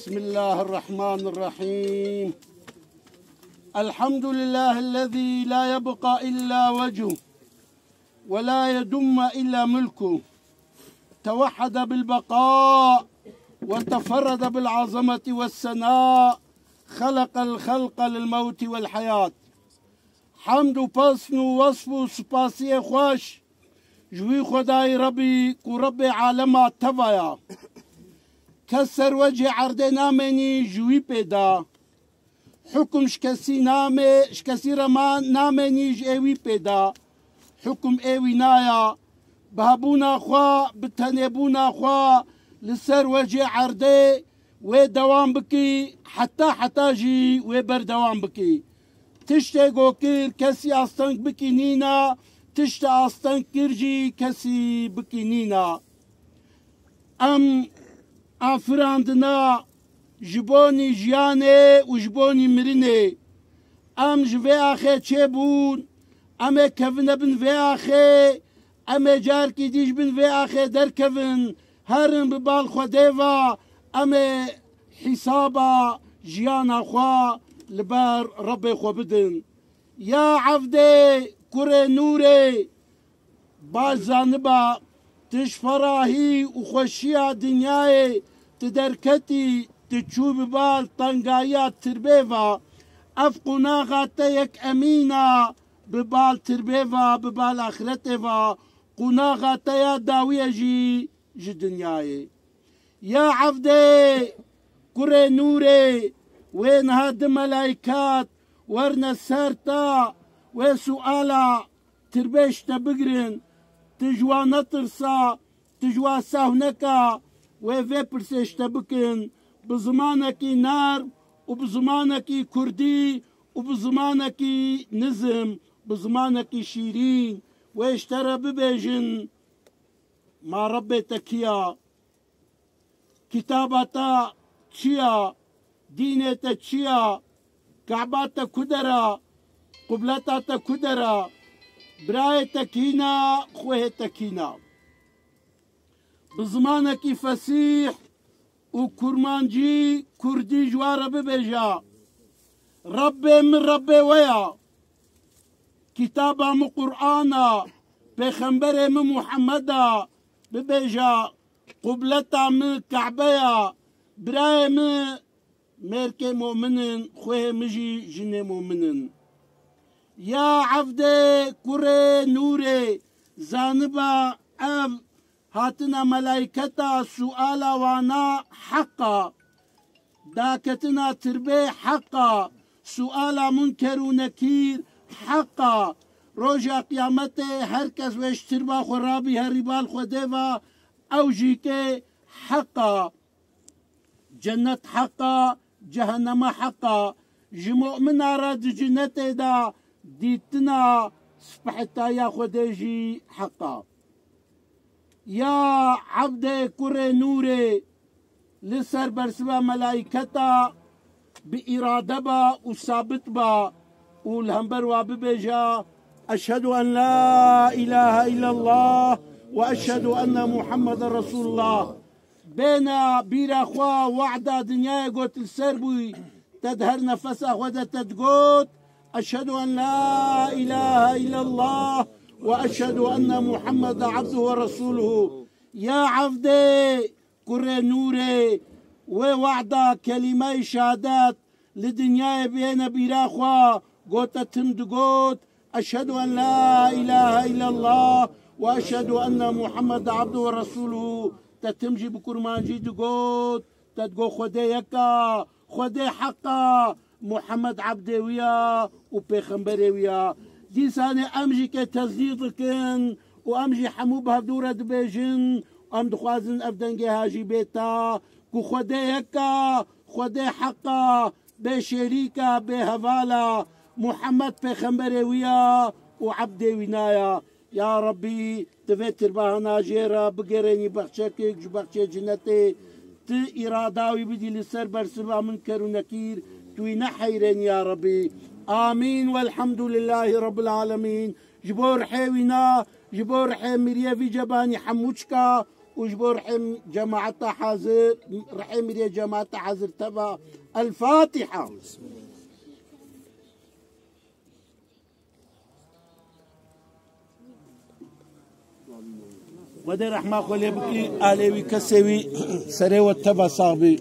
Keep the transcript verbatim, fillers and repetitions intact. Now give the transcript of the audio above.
بسم الله الرحمن الرحيم. الحمد لله الذي لا يبقى إلا وجهه ولا يدم إلا ملكه. توحد بالبقاء وتفرد بالعظمة والثناء. خلق الخلق للموت والحياة. Hemd û pesn û wesf û spasiyê xweş ji wî Xwedayî Rebî ku Rebbê alema teva ya. Kes ser wecê erdê namênî ji wî pê da. Hukum ji kesî namê, ji kesî re ma namênî ji ê wî pê da. Hukum ê wî naya. Bi hebûna xwe, bi tenêbûna xwe li ser wecê erdê wê dewam bikî, heta heta jî wê berdewam bikî. Tiştê go kir kesî asteng bikî nîna, tiştê asteng kir jî kesî bikî nîna. Em afirandina ji bonî jiyanê û ji bonî mirinê. Em ji vê axê çêbûn, em ê kevine bin vê axê, em ê carkî dî ji bin vê axê derkevin, herin bi bal Xwedê ve, em ê hîsaba jiyana xwe li ber Rebbê xwe bidin. Ya Evdê kurê Nûrê, baş zaniba, tu ji ferahî û xweşiya dinyayê tu derketî, tu çû bi bal tengayiya tirbê ve. Ev qonaxa te yek emîna bi bal tirbê ve, bi bal axretê ve, qonaxa te ya dawiye jî ji dinyayê. Ya Evdê kurê Nûrê, wê niha du melaykat werne ser te, wê suala tirbê ji te bigirin, tu ji wan netirsa, tu ji wan sehw neka, wê vê pirsê ji te bikin, bi zimanekî nerm û bi zimanekî kurdî û bi zimanekî nizm, bi zimanekî şîrîn, wê ji te re bibêjin, ma Rebbê te kî ya? Kitaba te çi ya? Dînê te çi ya? Keba te ku der a? Qibleta te ku der a? Birayê te kî ne, xwehê te kî ne? Bi zimanekî fesîh û kurmancî, kurdî ji wan re bibêje, Rebbê min Rebbê we ya. Kitaba min Qur'an a, pêxemberê min Muhammed a, bibêje, qibleta min Kebe ya, birayê min mêrkê momin in, xwehê min jî jinê momin in. Ya Evdê kurê Nûrê, zaniba ev hatina melayketa suala wana heq a. Daketina tirbê heq a, suala Munker û Nekîr heq a. Roja Qiyametê her kes wê ji tirba xwe rabî herî bal Xwedê ve, ew jî ke heq a. Cennet heq a, cehenneme heq a. Ji mu'mina re di cenetê de dîtina spehîtaya Xwedê jî heq a. Ya Evdê kurê Nûrê, li ser bersiva melayketa bi îrade ba û sabit ba û li hember wa bibêje, Eşhedû en la îlahe îllallah we eşhedû enne Muhammeden Resûlullah. Bêne bîra xwe, wehda dinyayê got li ser bûyî, te di her nefesa xwe de te digot, Eşhedû en la îlahe îllallah we eşhedû enne Muhammeden abduhu ve resûluhu. Ya Evdê kurê Nûrê, wê wehda kelîmeyê şehadet li dinyayê bêne bîra xwe, got te tim digot, Eşhedû en la îlahe îllallah we eşhedû enne Muhammeden abduhu ve resûluhu. Te tim jî bi kurmancî digot, te digot Xwedê yek a, Xwedê heq a, Muhammed Ebdê wî ya û pêxemberê wî ya. Dîsanê em jî ke tesdîq dikin û em jî hemû bi hevdû re dibêjin, em dixwazin ev dengê hajî bê ta ku Xwedê yek a, Xwedê heq a, bê şerîk a, bê heval a, Muhammed pêxemberê wî ya û Ebdê wî naya. Ya Rebbî, tu vê tirbaha najê re bigerênî bexçekek ji bexçê cinetê, tu îrada wî bidî li ser bersiva Munker û Nekîr, tu wî neheyrenî ya Rebbî. Amîn. Welhamdulillahî Rabbil Alemîn. Ji bo rihê wîna, ji bo rihê miriyê vî cebanî hemû çika û ji bo rihê cemaeta hazir, rihê mirê cemaeta hazir teva. El-Fatiha. Xwedê rehma xwe lê bikî, alê wî, kesê wî, serê we teva sax bî.